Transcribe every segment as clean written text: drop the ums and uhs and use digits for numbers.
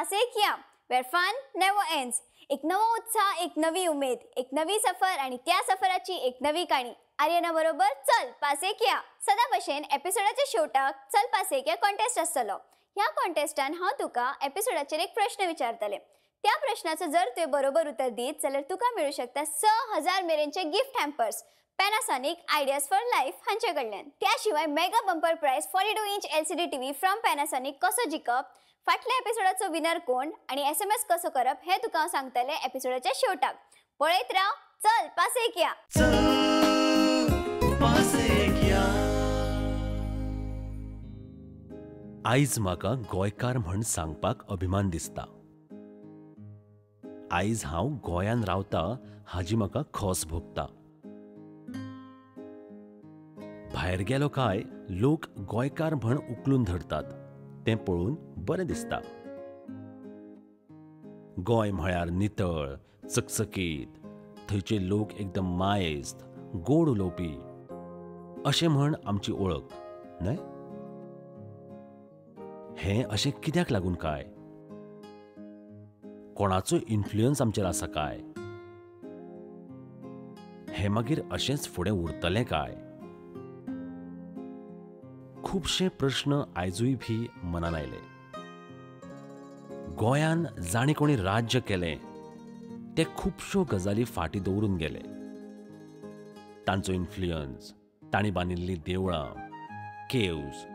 पासेक या, wear fun never ends. एक नवो उत्साह, एक नवी उमेद, एक नवी सफर आणि त्या सफराची एक नवी काणी. आर्यना बरोबर चल पासेक या. सदां भशेन एपिसोडाच्या शेवटाक चल पासेक या कॉन्टेस्ट आसतलो. ह्या कॉन्टेस्टान हांव तुका एपिसोडाचेर एक प्रश्न विचारतले. त्या प्रश्नाचो जर तुवें बरोबर उतर दीत जाल्यार तुका मेळूं शकता 6000 मेरेनचे gift hampers Panasonic ideas for life हांचे कडल्यान. त्या शिवाय mega bumper prize 42 inch LCD TV from Panasonic कसो जिखप, फाटल्या एपिसोडाचो विनर कोण आनी SMS कसो करप हें तुका हांव सांगतलें एपिसोडाच्या शेवटाक. पळयत राव चल पासेक या. आयज म्हाका गोंयकार म्हण सांगपाक अभिमान दिसता. आयज हांव गोंयान रावता हाजी म्हाका खोस भोगता. भायर गेलो काय लोक गोंयकार म्हण उखलून धरतात तें पळोवन बरें दिसता. गोंय म्हळ्यार नितळ, चकचकीत, थंयचे लोक एकदम मायेस्त, गोड उलोवपी अशें म्हण आमची ओळख न्हय. हें अशें कित्याक लागून काय? कोणाचो इन्फ्लुयन्स आमचेर आसा काय? हें मागीर अशेंच फुडें उरतलें काय? खुबशे प्रश्न आयजूय भी मनान आयले. गोंयान जाणें कोणी राज्य केलें ते खुबश्यो गजाली फाटीं दवरून गेले. तांचो इन्फ्लुयन्स, तांणी बांदिल्लीं देवळां, केव्स,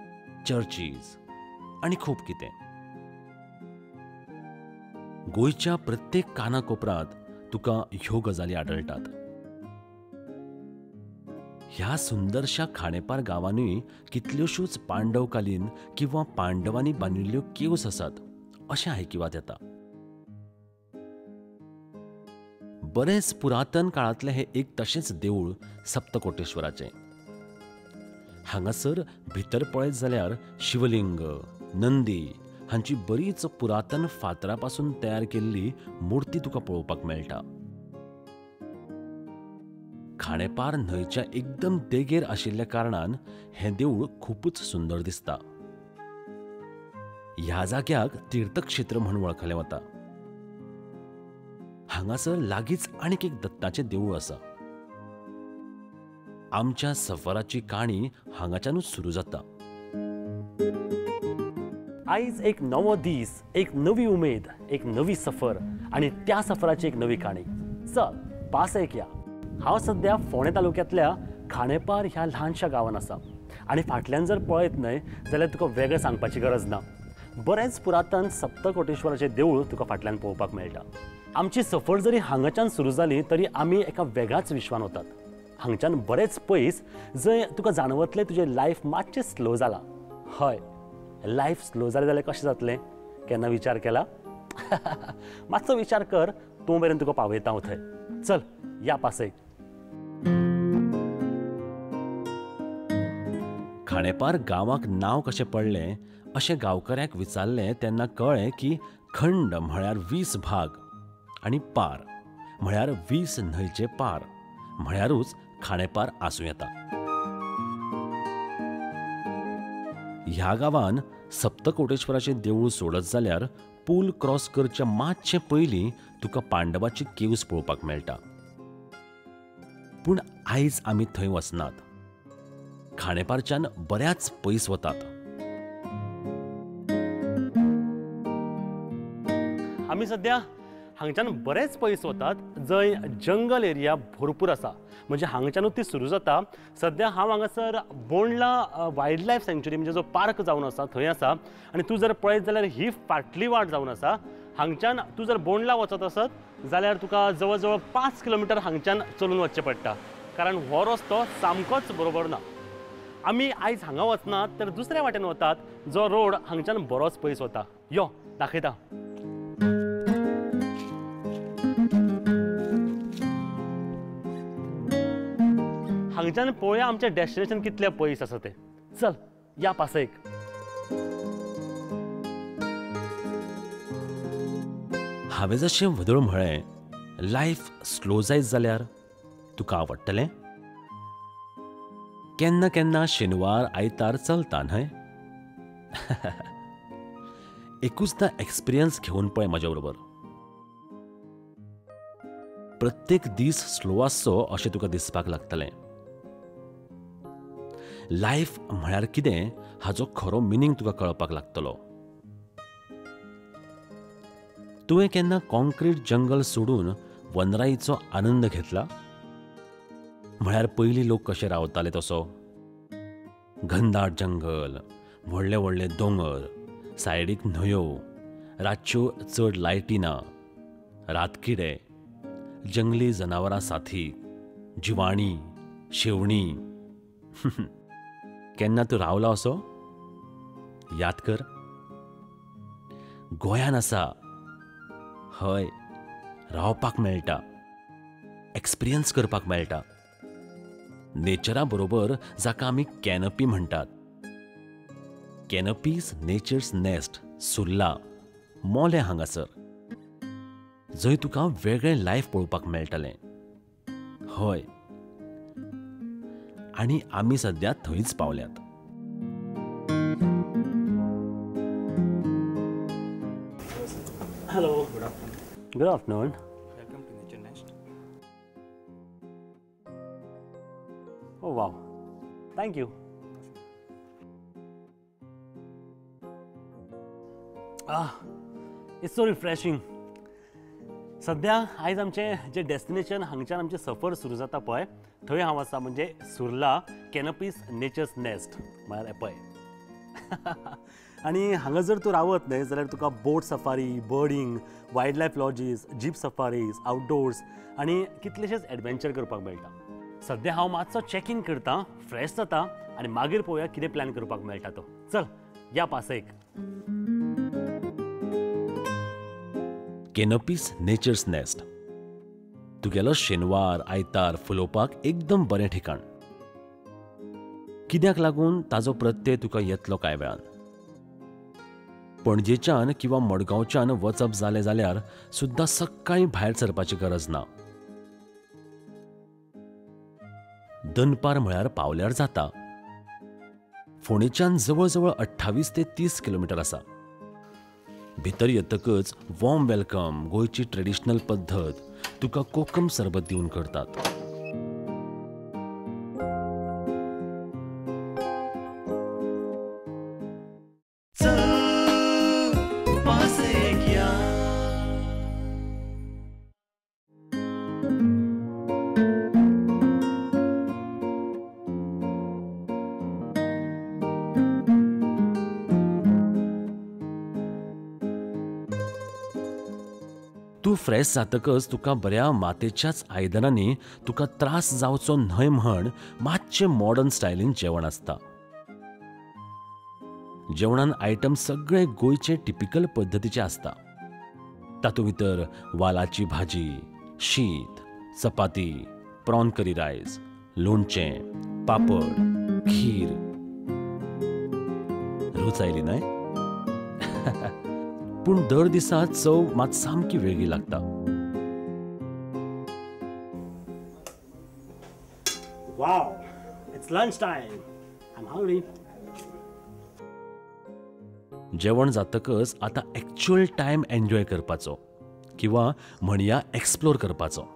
चर्चीज आनी खूब कितें. गोंयच्या प्रत्येक कानाकोपऱ्यांत तुका ह्यो गजाली आढळटात. ह्या सुंदरशा खांडेपार गांवांनी कितल्योश्योच पांडवकालीन किंवा पांडवांनी बांदिल्ल्यो केव्स आसात अशें आयकिवात येता. बरेंच पुरातन काळांतलें हें एक तशेंच देवूळ सप्तकोटेश्वराचें. हांगासर भितर पळयत जाल्यार शिवलिंग, नंदी हांची बरीच पुरातन फातरा पासून तयार केल्ली मूर्ती तुका पळोवपाक मेळटा. खांडेपार न्हंयच्या एकदम देगेर आशिल्ल्या कारणान हें देवूळ खुबूच सुंदर दिसता. ह्या जाग्याक तीर्थक्षेत्र म्हूण वळखलें वता. हांगासर लागींच आनीक एक दत्ताचें देवूळ आसा. आमच्या सफराची काणी हांगाच्यानूच सुरू जाता. आयज एक नवो दीस, एक नवी उमेद, एक नवी सफर आनी त्या सफराची एक नवी काणी. चल पासेक या. हांव सद्या फोंडें तालुक्यांतल्या खांडेपार ह्या ल्हानशा गांवान आसा आनी फाटल्यान जर पळयत न्हय जाल्यार तुका वेगळें सांगपाची गरज ना. बरेंच पुरातन सप्तकोटेश्वराचें देवूळ तुका फाटल्यान पळोवपाक मेळटा. आमची सफर जरी हांगाच्यान सुरू जाली तरी आमी एका वेगळ्याच विश्वान वतात. हांगच्यान बरेंच पयस जंय तुका जाणवतलें तुजें लायफ मातशें स्लो जालां. हय, लायफ स्लो जालें जाल्यार कशें जातलें केन्ना विचार केला? मातसो विचार कर, तूं मेरेन तुका पावयता हांव थंय. चल या पासेक. खांडेपार गांवाक नांव कशें पडलें अशें गांवकऱ्यांक विचारलें तेन्ना कळ्ळें की खंड म्हळ्यार 20 भाग आनी पार म्हळ्यार 20 न्हंयचे पार म्हळ्यारूच खांडेपार आसूं येता. ह्या गांवान सप्तकोटेश्वराचें देवूळ सोडत जाल्यार पूल क्रॉस करच्या मातशें पयलीं तुका पांडवाची केव्स पळोवपाक मेळटा. पूण आयज आमी थंय वचनात. खांडेपारच्यान बऱ्याच पयस वतात. आमी सद्या हांगच्यान बरेच पयस वतात जंय जंगल एरिया भरपूर आसा. म्हणजे हांगच्यानूच ती सुरू जाता. सद्या हांव हांगासर बोंडला वायल्ड लायफ सँच्युरी म्हणजे जो पार्क जावन आसा थंय आसा आनी तूं जर पळयत जाल्यार ही फाटली वाट जावन आसा. हांगच्यान तूं जर बोंडला वचत आसत जाल्यार तुका जवळ जवळ 5 किलोमिटर हांगच्यान चलून वचचें पडटा, कारण हो रस्तो सामकोच बरोबर ना. आमी आयज हांगा वचनात तर दुसऱ्या वाटेन वतात जो रोड हांगच्यान बरोच पयस वता. यो दाखयता. हांगच्यान पळोवया आमचें डेस्टिनेशन कितलें पयस आसा तें. चल या पासेक. हांवें जशें व्हदळ म्हळें, लायफ स्लो जायत जाल्यार तुका आवडटलें? केन्ना केन्ना शेनवार आयतार चलता न्हय? एकूचदा एक्सपिरियन्स घेवन पळय म्हज्या बरोबर. प्रत्येक दीस स्लो आसचो अशें तुका दिसपाक लागतलें. लायफ म्हळ्यार कितें हाचो खरो मिनींग तुका कळपाक लागतलो. तुवें केन्ना कॉन्क्रीट जंगल सोडून वनराईचो आनंद घेतला? म्हळ्यार पयलीं लोक कशे रावताले तसो. घनदाट जंगल, व्हडले व्हडले दोंगर, सायडीक न्हंयो, रातच्यो चड लायटी ना, रातकिडे, जंगली जनावरां साथी, जिवाणी, शेवणी. केन्ना तूं रावला असो? याद कर. गोंयान आसा. हय, रावपाक मेळटा, एक्सपिरियन्स करपाक मेळटा. नेचरा बरोबर, जाका आमी कॅनपी म्हणटात. कॅनपीज नेचर्स नेस्ट, सुर्ला, मोलें हांगासर, जंय तुका वेगळें लायफ पळोवपाक मेळटलें. हय, आनी आमी सद्या थंयच पावल्यात. Hello, good afternoon. Good afternoon. Welcome to Nature Nest. Oh wow, thank you. Ah, it's so refreshing. सद्या आयज आमचें जें डेस्टिनेशन हांगच्यान आमचें सफर सुरू जाता पळय, थंय हांव आसा, म्हणजे सुर्ला कॅनपीस नेचर्स नेस्ट म्हळ्यार पळय. आनी हांगा जर तूं रावत न्हय जाल्यार तुका boat safari, birding, wild life lodges, jeep safaris, outdoors आनी कितलेशेच एडवेंचर करपाक मेळटा. सद्या हांव मातसो चॅक इन करता, फ्रेश जाता आनी मागीर पळोवया कितें प्लॅन करपाक मेळटा तो. चल या पासयेक. कॅनपीस नेचर्स नेस्ट तुगेलो शेनवार आयतार फुलोवपाक एकदम बरें ठिकाण. कित्याक लागून ताजो प्रत्यय तुका येतलो कांय वेळान. पणजेच्यान किंवा मडगांवच्यान वचप जालें जाल्यार सुद्दां सकाळीं भायर सरपाची गरज ना. दनपार म्हळ्यार पावल्यार जाता. फोंडेच्यान जवळ जवळ 28 ते 30 किलोमिटर आसा. भितर येतकच वॉर्म welcome, गोंयची ट्रेडिशनल पद्दत, तुका कोकम सरबत दिवन करतात. तूं फ्रेश जातकच तुका बऱ्या मातेच्याच आयदनांनी तुका त्रास जावचो न्हय म्हण मातशें मॉडर्न स्टायलीन जेवण आसता. जेवणान आयटम सगळे गोंयचे टिपिकल पद्दतीचे आसता. तातूंत भितर वालाची भाजी, शीत, चपाती, प्रॉन करी रायस, लोणचें, पापड, खीर. रूच आयली न्हय? पूण दर दिसा चव मात सामकी वेगळी लागता. Wow, it's lunch time. I am hungry. जेवण जातकच आतां एक्चुअल टायम एन्जॉय करपाचो किंवा म्हणया एक्सप्लोर करपाचो.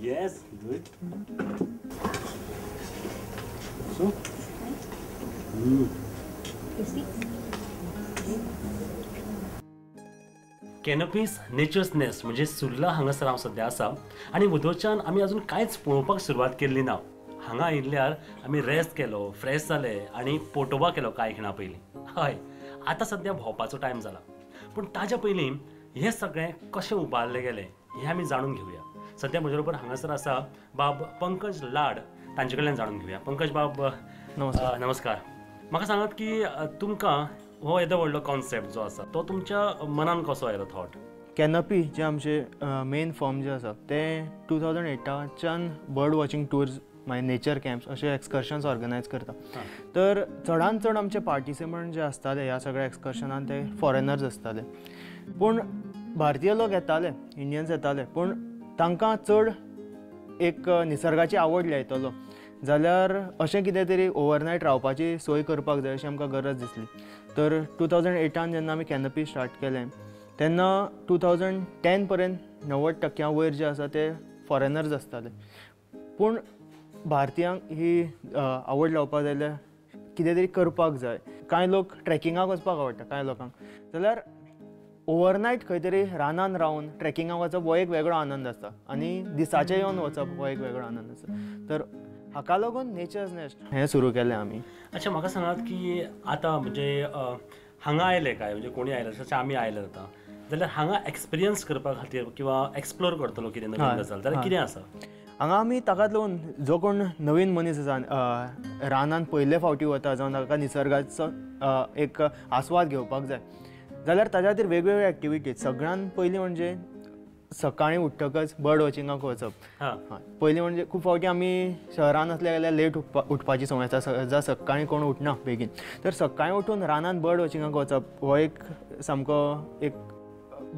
Yes, good. So Canopies Nature's Nest म्हणजे सुर्ला हांगासर हांव सद्या आसा आनी वदोच्यान आमी अजून कांयच पळोवपाक सुरवात केल्ली ना. हांगा आयिल्ल्यार आमी रेस्ट केलो, फ्रेश जाले आनी पोटोबा केलो कांय खिणा पयलीं. हय, आतां सद्या भोंवपाचो टायम जाला, पूण ताज्या पयलीं हें सगळें कशें उबारलें गेलें हें आमी जाणून घेवया. सद्या म्हजे बरोबर हांगासर आसा बाब पंकज लाड, तांचे कडल्यान जाणून घेवया. पंकज बाब, नमस्कार. नमस्कार. म्हाका सांगात की तुमकां हो येदो व्हडलो कॉन्सेप्ट जो आसा तो तुमच्या मनान कसो आयलो थॉट? कॅनपी जे आमचे मेन फॉर्म जे आसा ते 2008च्यान बर्ड वॉचिंग टूर्स, मागीर नेचर कॅम्प्स अशे एक्सकर्शन्स ऑर्गनायज करता. तर चडान चड आमचे पार्टिसिपंट जे आसताले ह्या सगळ्या एक्सकर्शनान ते फॉरेनर्स आसताले, पूण भारतीय लोक येताले, इंडियन्स येताले, पूण तांकां चड एक निसर्गाची आवड लायतलो जाल्यार अशें कितें तरी ओवरनायट रावपाची सोय करपाक जाय अशी आमकां गरज दिसली. तर 2008 जेन्ना आमी कॅनपी स्टार्ट केलें तेन्ना 2010 पर्यंत 90% वयर जे आसा ते फॉरेनर्स आसताले. पूण भारतीयांक ही आवड लावपाक जाय जाल्यार कितें तरी करपाक जाय. कांय लोक ट्रेकिंगाक वचपाक आवडटा कांय लोकांक, जाल्यार ओवरनायट खंय तरी रानान रावन ट्रेकिंगाक वचप हो एक वेगळो आनंद आसता आनी दिसाचें येवन वचप हो एक वेगळो आनंद आसता. तर हाका लागून नेचर्स नेस्ट हें सुरू केलें आमी. अच्छा, म्हाका सांगात की आतां म्हणजे हांगा आयले काय म्हणजे कोणी आयले जशें आमी आयले आतां जाल्यार हांगा एक्सपिरियन्स करपा खातीर किंवा एक्सप्लोर करतलो कितें नवीन गजाल जाल्यार कितें आसा हांगा? आमी ताकाच लागून जो कोण नवीन मनीस आसा रानान पयले फावटी वता जावन ताका निसर्गाचो एक आस्वाद घेवपाक जाय जाल्यार ताज्या खातीर वेगवेगळे एक्टिविटीज. सगळ्यान पयलीं म्हणजे सकाळीं उठ्ठकच बर्ड वॉचिंगाक वचप. पयलीं म्हणजे खूब फावटी आमी शहरान आसले जाल्यार लेट उठपाची संवय आसता, सहजा सकाळीं कोण उठना बेगीन. तर सकाळीं उठून रानान बर्ड वॉचिंगाक वचप हो एक सामको एक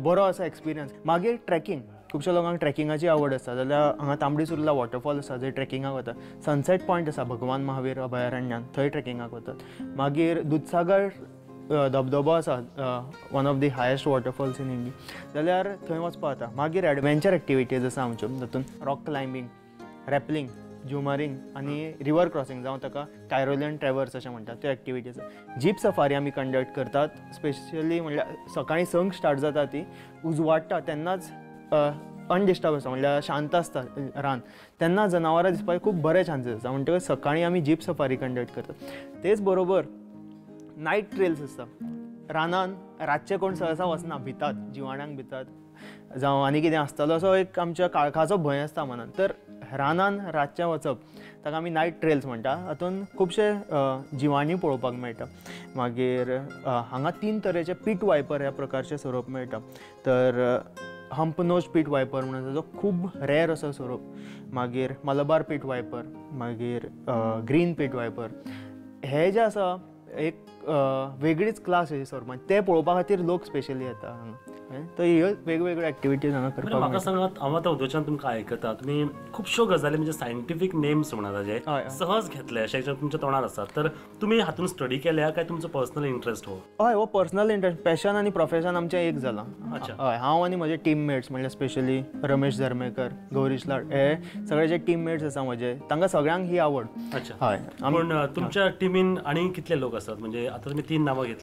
बरो असो एक्सपिरियन्स. मागीर ट्रेकिंग, खुबश्या लोकांक ट्रेकिंगाची आवड आसता जाल्यार हांगा तांबडी सुर्ला वॉटरफॉल आसा जंय ट्रेकिंगाक वतात. सनसेट पॉयंट आसा भगवान महावीर अभयारण्यान, थंय ट्रेकिंगाक वतात. मागीर दुदसागर धबधबो आसा, one of the highest waterfalls in India, जाल्यार थंय वचपाक जाता. मागीर एडवेंचर एक्टिविटीज आसा आमच्यो, तातूंत रॉक क्लायंबींग, रॅपलिंग, जुमारींग आनी रिवर क्रॉसिंग जावं ताका टायरोलियन ट्रॅवर्स अशें म्हणटात, त्यो एक्टिविटीज आसा. जीप सफारी आमी कंडक्ट करतात, स्पेशली म्हणल्यार सकाळीं 6 स्टार्ट जाता ती, उजवाडटा तेन्नाच अनडिस्टर्ब आसता म्हणल्यार शांत आसता रान, तेन्ना जनावरां दिसपाक खूब बरे चान्सीस आसता. म्हणटकच सकाळीं आमी जीप सफारी कंडक्ट करतात. तेच बरोबर नायट ट्रेल्स आसता. रानान रातचे कोण सहसा वचना, भितात, जिवाण्यांक भितात जावं आनी कितें आसतलो असो एक आमच्या काळखाचो भंय आसता मनान. तर रानान रातचें वचप ताका आमी नायट ट्रेल्स म्हणटा. हातूंत खुबशे जिवाणी पळोवपाक मेळटा. मागीर हांगा 3 तरेचे पीट वायपर ह्या प्रकारचे सोरोप मेळटा. तर हम्प नोज पीट वायपर म्हणून जो खूब रेर असो सोरोप, मागीर मलबार पीट वायपर, मागीर ग्रीन पीट वायपर, हे जे आसा एक वेगळीच क्लास अशी सोरोपान, ते पळोवपा खातीर लोक स्पेशली येता हांगा. तर ह्यो वेगवेगळ्यो एक्टिविटीज हांगा करपाक. म्हाका सांगात, हांव आतां उदोच्यान तुमकां आयकता, तुमी खुबश्यो गजाली म्हणजे सायंटिफीक नेम्स म्हणा ताजे सहज घेतले अशें तुमच्या तोंडार आसात, तर तुमी हातून स्टडी केल्या काय तुमचो पर्सनल इंट्रस्ट हो? हय, हो पर्सनल इंट्रस्ट, पॅशन आनी प्रोफेशन आमचें एक जालां. अच्छा. हय, हांव आनी म्हजे टीममेट्स म्हणल्यार स्पेशली रमेश झर्मेकर, गौरीश लाड, हे सगळे जे टीममेट्स आसा म्हजे, तांकां सगळ्यांक ही आवड. अच्छा. हय. पूण तुमच्या टिमीन आनी कितले लोक आसात? म्हणजे आतां तुमी 3 नांवां घेतली.